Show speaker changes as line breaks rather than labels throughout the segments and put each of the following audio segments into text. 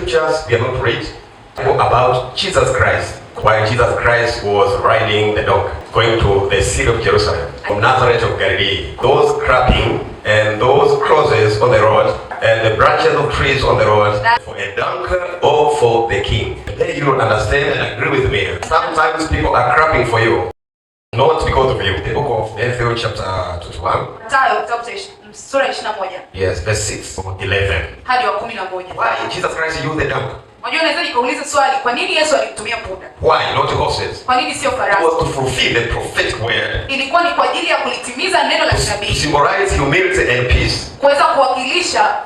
scriptures we have not read about Jesus Christ. While Jesus Christ was riding the donkey, going to the city of Jerusalem, from Nazareth of Galilee, those clapping and those crosses on the road, and the branches of trees on the road, for a donkey or for the king. Then you don't understand and agree with me. Sometimes people are clapping for you, not because of you. The book of Matthew chapter 21. Yes, verse 6, 11. Why Jesus Christ used the donkey?
Unajua naweza nikauliza swali, kwa nini Yesu alitumia punda?
Why not horses?
Kwa nini sio farasi?
It was to fulfill the prophetic word.
Ilikuwa ni kwa ajili ya kulitimiza neno la kinabii.
Symbolize humility and peace.
Kuweza kuwakilisha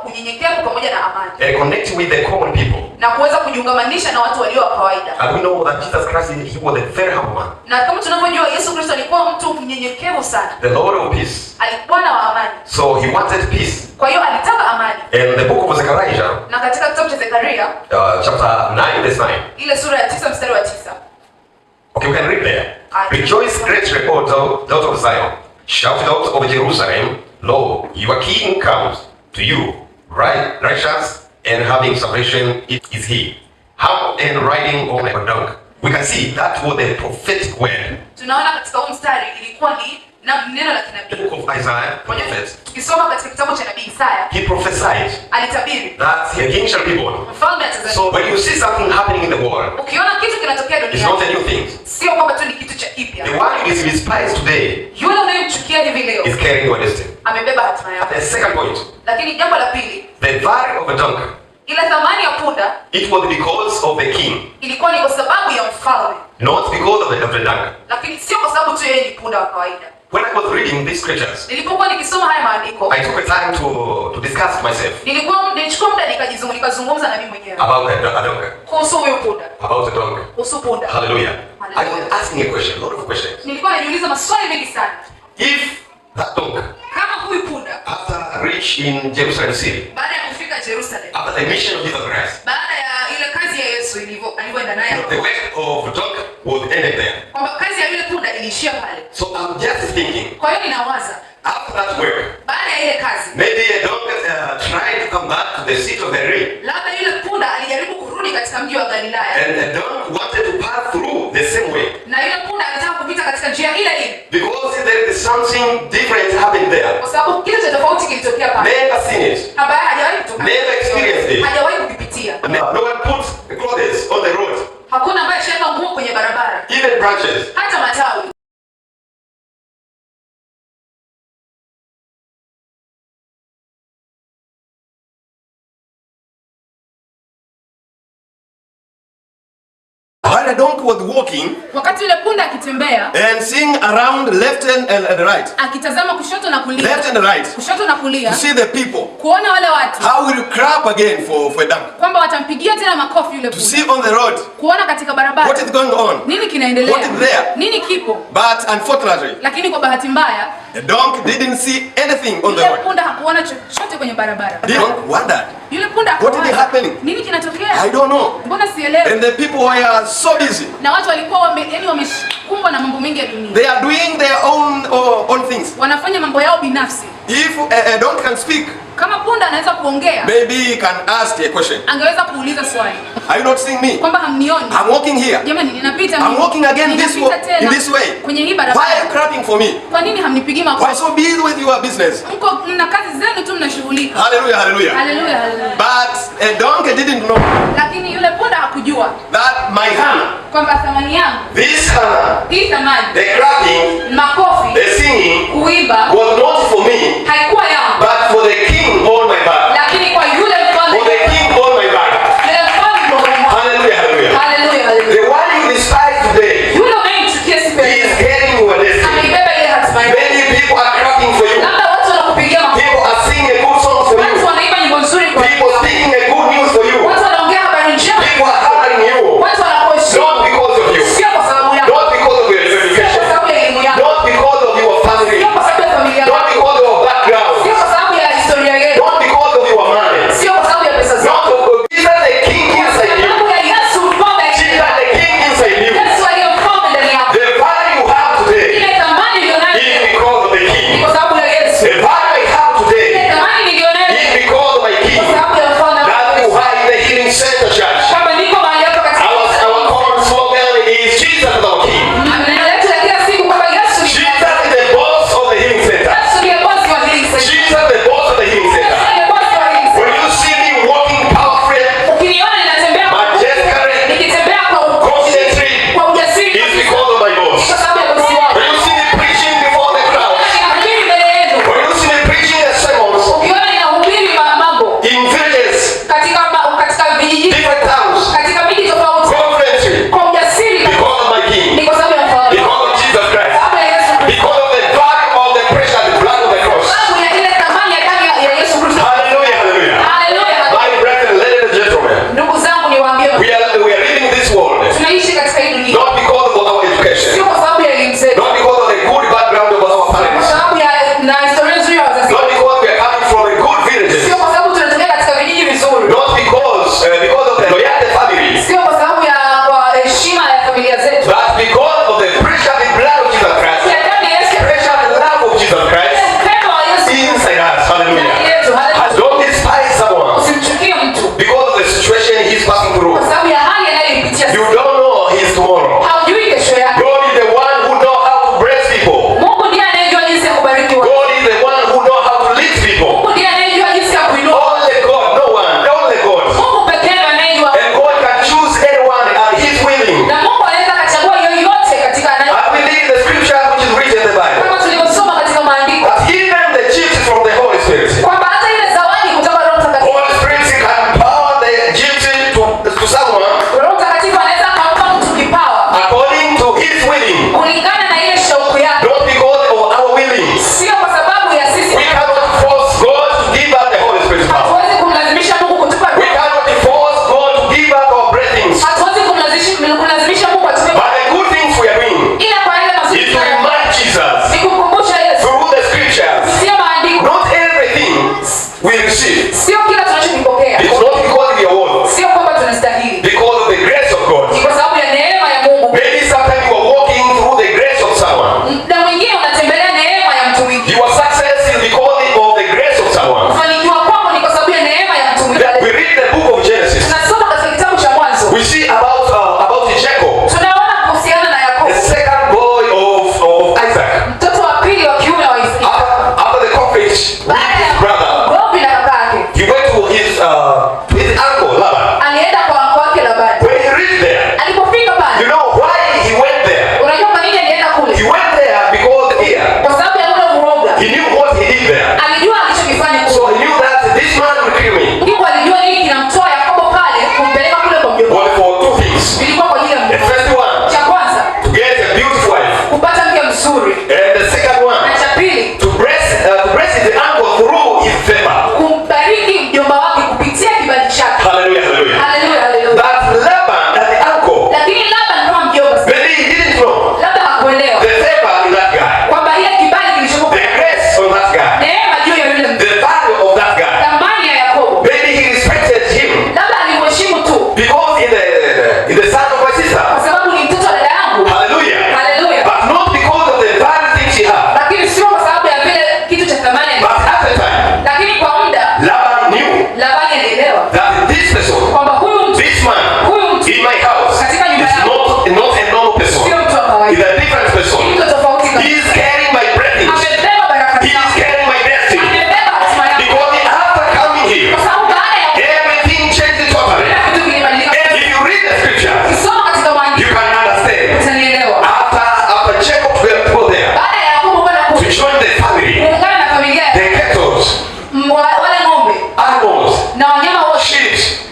unyenyekevu pamoja na amani.
And connect with the common people.
Na kuweza kujiungamanisha na watu walio wa kawaida.
And we know that Jesus Christ, he was a very humble man.
Na kama tunavyojua Yesu Kristo alikuwa mtu mnyenyekevu sana.
The Lord of peace.
Alikuwa na amani.
So he wanted peace.
Kwa hiyo alitaka amani.
In the book of Zechariah,
na katika kitabu cha Zekaria,
chapter 9 verse 9.
Ile sura ya 9 mstari wa 9.
Okay, we can read there. Rejoice greatly, O daughter of Zion. Shout out of Jerusalem, lo, your king comes to you, righteous and having salvation is he. Humble and riding on a donkey. We can see that was the prophetic word.
Tunaona katika huu mstari ilikuwa ni na neno la kinabii.
The book of Isaiah, prophet.
Tukisoma katika kitabu cha nabii Isaya,
he prophesied
alitabiri
that the king shall be born.
Mfalme atazaliwa.
So when you see something happening in the world,
ukiona kitu kinatokea duniani,
it's not a new thing.
Sio kwamba tu ni kitu cha kipya.
The one who is despised today,
yule unayemchukia hivi leo,
is carrying your destiny.
Amebeba hatima yako.
The second point.
Lakini jambo la pili,
the value of a donkey.
Ile thamani ya punda,
it was because of the king.
Ilikuwa ni kwa sababu ya mfalme.
Not because of the donkey.
Lakini sio kwa sababu tu yeye ni punda wa kawaida.
When I was reading these scriptures,
nilipokuwa nikisoma haya maandiko,
I took a time to discuss myself.
Nilichukua muda nikazungumza na mimi mwenyewe.
About a donkey.
Kuhusu huyo punda.
About a donkey.
Kuhusu punda.
Hallelujah. I was asking a question, a lot of questions.
Nilikuwa najiuliza maswali mengi sana.
If that donkey,
kama huyu punda,
after reach in Jerusalem city,
baada ya kufika Jerusalem,
after the mission of Jesus Christ,
baada ya ile kazi ya Yesu alivyoenda naye,
the work of donkey was ended there.
Kwamba kazi ya yule punda iliishia pale.
So I'm just thinking.
Kwa hiyo ninawaza,
after that work,
baada ya ile kazi,
maybe a donkey tried to come back to the city of Galilee.
Labda yule punda alijaribu kurudi katika mji wa Galilaya.
And the donkey wanted to pass through the same way.
Na yule punda alitaka kupita katika njia ile ile.
Because there is something different happening there.
Kwa sababu kitu cha tofauti kilitokea pale.
Never seen it.
Ambaye hajawahi kutoka.
Never experienced it.
Hajawahi kupitia.
No one put the clothes on the road.
Hakuna ambaye shaka nguo kwenye barabara.
Even branches.
Hata matawi.
While the donkey was walking,
wakati yule punda akitembea,
and seeing around left and right,
akitazama kushoto na kulia,
left and right,
kushoto na kulia,
to see the people,
kuona wale watu,
how will you clap again for a donkey,
kwamba watampigia tena makofi yule punda,
to see on the road,
kuona katika barabara,
what is going on,
nini kinaendelea,
what is there,
nini kipo.
But unfortunately,
lakini kwa bahati mbaya,
the donkey didn't see anything on the road.
Yule punda hakuona chochote kwenye barabara.
The donkey wondered.
Yule punda
what is happening?
Nini kinatokea?
I don't know.
Mbona sielewi?
And the people were so busy.
Na watu walikuwa wamekumbwa na mambo mengi ya dunia.
They are doing their own things.
Wanafanya mambo yao binafsi.
If a donkey can speak,
kama punda anaweza kuongea,
maybe he can ask a question.
Angeweza kuuliza swali.
Are you not seeing me?
Kwamba hamnioni.
I'm walking here.
Jamani, ninapita mimi.
I'm walking again in this way.
Kwenye hii barabara.
Why are you clapping for me?
Kwa nini hamnipigi makofi?
Why so busy with your business?
Mko mna kazi zenu tu mnashughulika.
Hallelujah, hallelujah.
Hallelujah, hallelujah.
But a donkey didn't know.
Lakini yule punda hakujua.
That my hand.
Kwamba thamani yangu.
This hand.
Hii thamani.
The clapping.
Makofi.
The singing.
Kuimba.
Was not for me.
Haikuwa yangu.
But for the king on my back.
Lakini kwa yule mfalme.
For the king on my back.
Yule mfalme on my back.
Hallelujah, hallelujah.
Hallelujah, hallelujah.
The one you despise today.
Yule unayemchukia siku
he is carrying your destiny.
Amebeba ile hatima yako.
Many people are clapping for you.
Labda watu wanakupigia makofi.
People are singing a good song for you.
Watu wanaimba nyimbo nzuri kwa
people speaking a good news for you.
Watu wanaongea habari njema.
People are honoring you.
Watu wanakuheshimu.
Not because of you.
Sio kwa sababu yako.
Not because of your education.
Sio kwa sababu ya elimu yako.
Not because of your family.
Sio kwa sababu ya familia yako.
Not because of your background.
Sio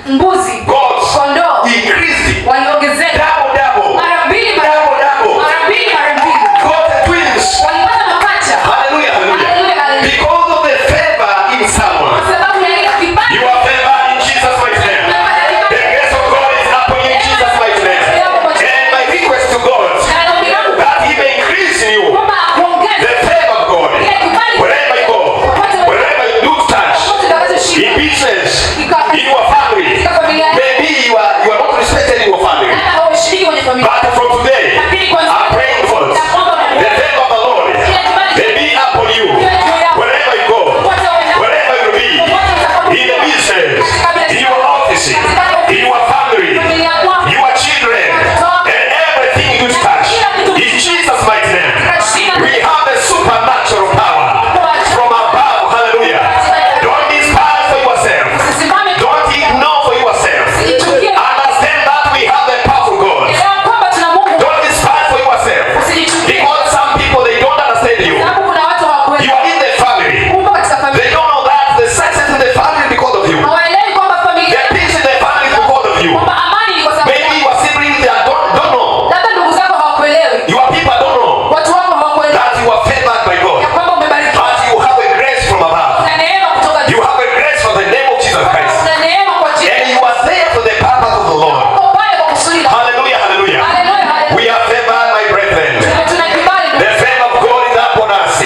mbuzi,
goats,
kondoo
increased.
waliongezeka
Double.
mara mbili,
Double.
mara mbili.
Got twins.
Walipata mapacha.
Hallelujah, hallelujah. Because of the favor in someone.
Kwa sababu ya ile kibali.
You are favored in Jesus' mighty name. The grace of God is upon you in Jesus' mighty name. And my request to God, that He may increase in you the favor of God. Wherever you go, wherever you do touch, in business, in your family. Maybe you are not respected in your family. But from today, I'm praying for it. The favor of the Lord may be upon you. Wherever you go, wherever you be, in the business, in your office, in your family, your children, and everything you touch. In Jesus' mighty name, we have the supernatural power from above. Hallelujah. Don't despise for yourself. Don't ignore for yourself. Understand that we have the power of God. Don't despise for yourself. Because some people, they don't understand you. You are in the family. They don't know that the success in the family is because of you. The peace in the family is because of you. Maybe your siblings, they don't know. Your people don't know that you are favored by God. But you have a grace from above. You have a grace from the name of Jesus Christ. And you are there for the purpose of the Lord. Hallelujah, hallelujah. We are favored, my brethren. The favor of God is upon us.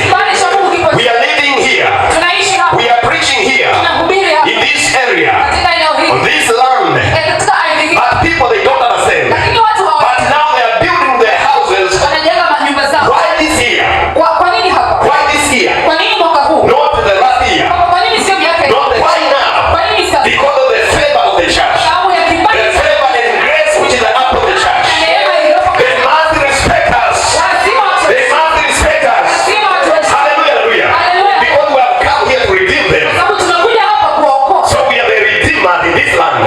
We are living here. We are preaching here. In this area. On this land. But people, they don't understand. But now they are building their houses. Why this year? Why this year? Not the last year. Not why now? Because of the favor of the church. The favor and grace which is upon the church. They must respect us. They must respect us. Hallelujah, hallelujah. Because we have come here to redeem them. So we are the redeemer in this land.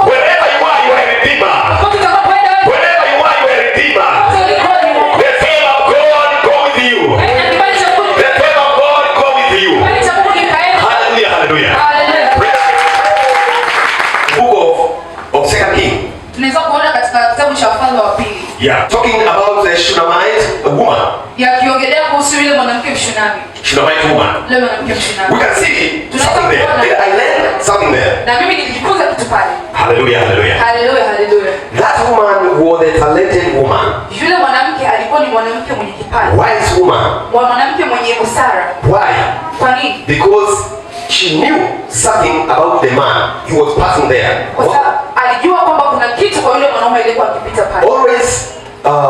Wherever you are a redeemer. Wherever you are a redeemer. The favor of God go with you. The favor of God go with you. Hallelujah, hallelujah. Book of 2 Kings.
Tunaweza kuona katika kitabu cha Wafalme wa Pili.
Yeah, talking about the Shunammite woman.
Yakiongelea kuhusu yule mwanamke Mshunami.
Shunammite woman.
Yule mwanamke Mshunami.
We can see something there. I learned something there.
Na mimi nilijifunza kitu pale.
Hallelujah, hallelujah.
Hallelujah, hallelujah.
That woman was a talented woman.
Yule mwanamke alikuwa ni mwanamke mwenye kipaji.
Wise woman.
Mwanamke mwenye busara.
Why?
Kwa nini?
Because she knew something about the man he was passing there.
Kwa sababu alijua kwamba kuna kitu kwa yule mwanaume aliyekuwa akipita pale.
Always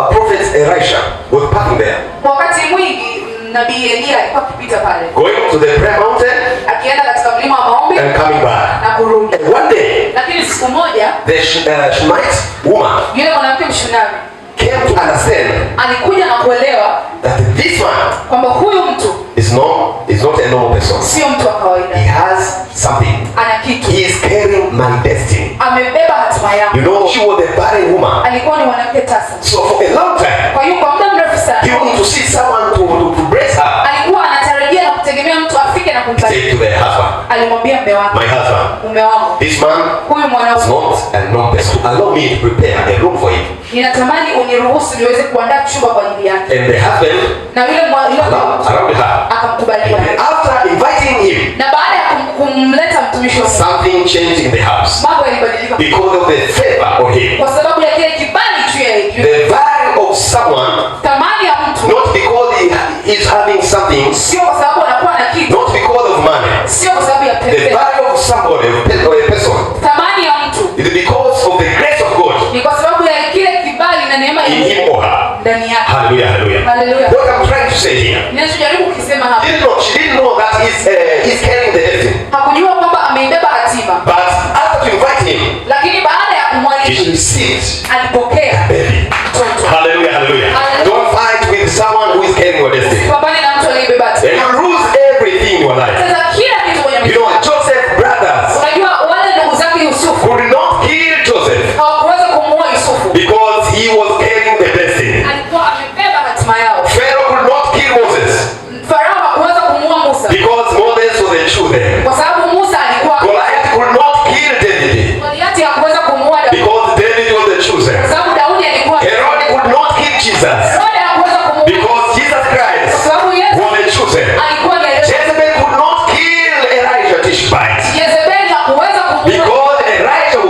prophet Elisha was passing there.
Wakati mwingi nabii Elia alikuwa akipita pale.
Going to the prayer mountain.
Akienda katika mlima wa maombi
and coming back.
Na kurudi.
And one day,
lakini siku moja
the Shunammite woman
yule mwanamke Mshunami
came to understand
alikuja na kuelewa
that this man
kwamba huyu mtu
is not a normal person.
Sio mtu wa kawaida.
He has something.
Ana kitu.
He is carrying my destiny.
Amebeba hatima yangu.
You know, she was a barren woman.
Alikuwa ni mwanamke tasa.
So for a long time,
kwa hiyo kwa muda mrefu sana,
he wanted to see someone to bless her.
Alikuwa anatarajia na kutegemea mtu afike na kumbariki.
Say to the husband.
Alimwambia mume wake.
My husband.
Mume wangu.
This man
huyu mwanaume
is not a normal person. Allow me to prepare a room for him.
Ninatamani uniruhusu niweze kuandaa chumba kwa ajili yake.
And the husband
na yule
allowed her.
Akamkubali.
After inviting him,
na baada ya kumleta mtumishi wa Mungu,
something changed in the house.
Mambo yalibadilika.
Because of the favor on him.
Kwa sababu ya kile kibali juu yake.
The value of someone.
Thamani ya mtu.
Not because he is having something.
Sio kwa sababu anakuwa na kitu.
Not because of money.
Sio kwa sababu ya pesa.
The value of somebody or a person.
Thamani ya mtu.
It is because of the grace of God.
Ni kwa sababu ya kile kibali na neema ya
Mungu. In him or her.
Ndani yake.
Hallelujah, hallelujah.
Hallelujah.
What I'm trying to say here.
Ninachojaribu kusema hapa.
She didn't know that he's carrying the destiny.
Hakujua kwamba ameibeba hatima.
But after to invite him,
lakini baada ya kumwalika,
he received
alipokea
baby. Hallelujah, hallelujah. Don't fight with someone who is carrying your destiny.
Pambane na mtu aliyebeba hatima.
And you lose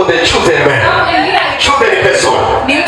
the chosen man, chosen person.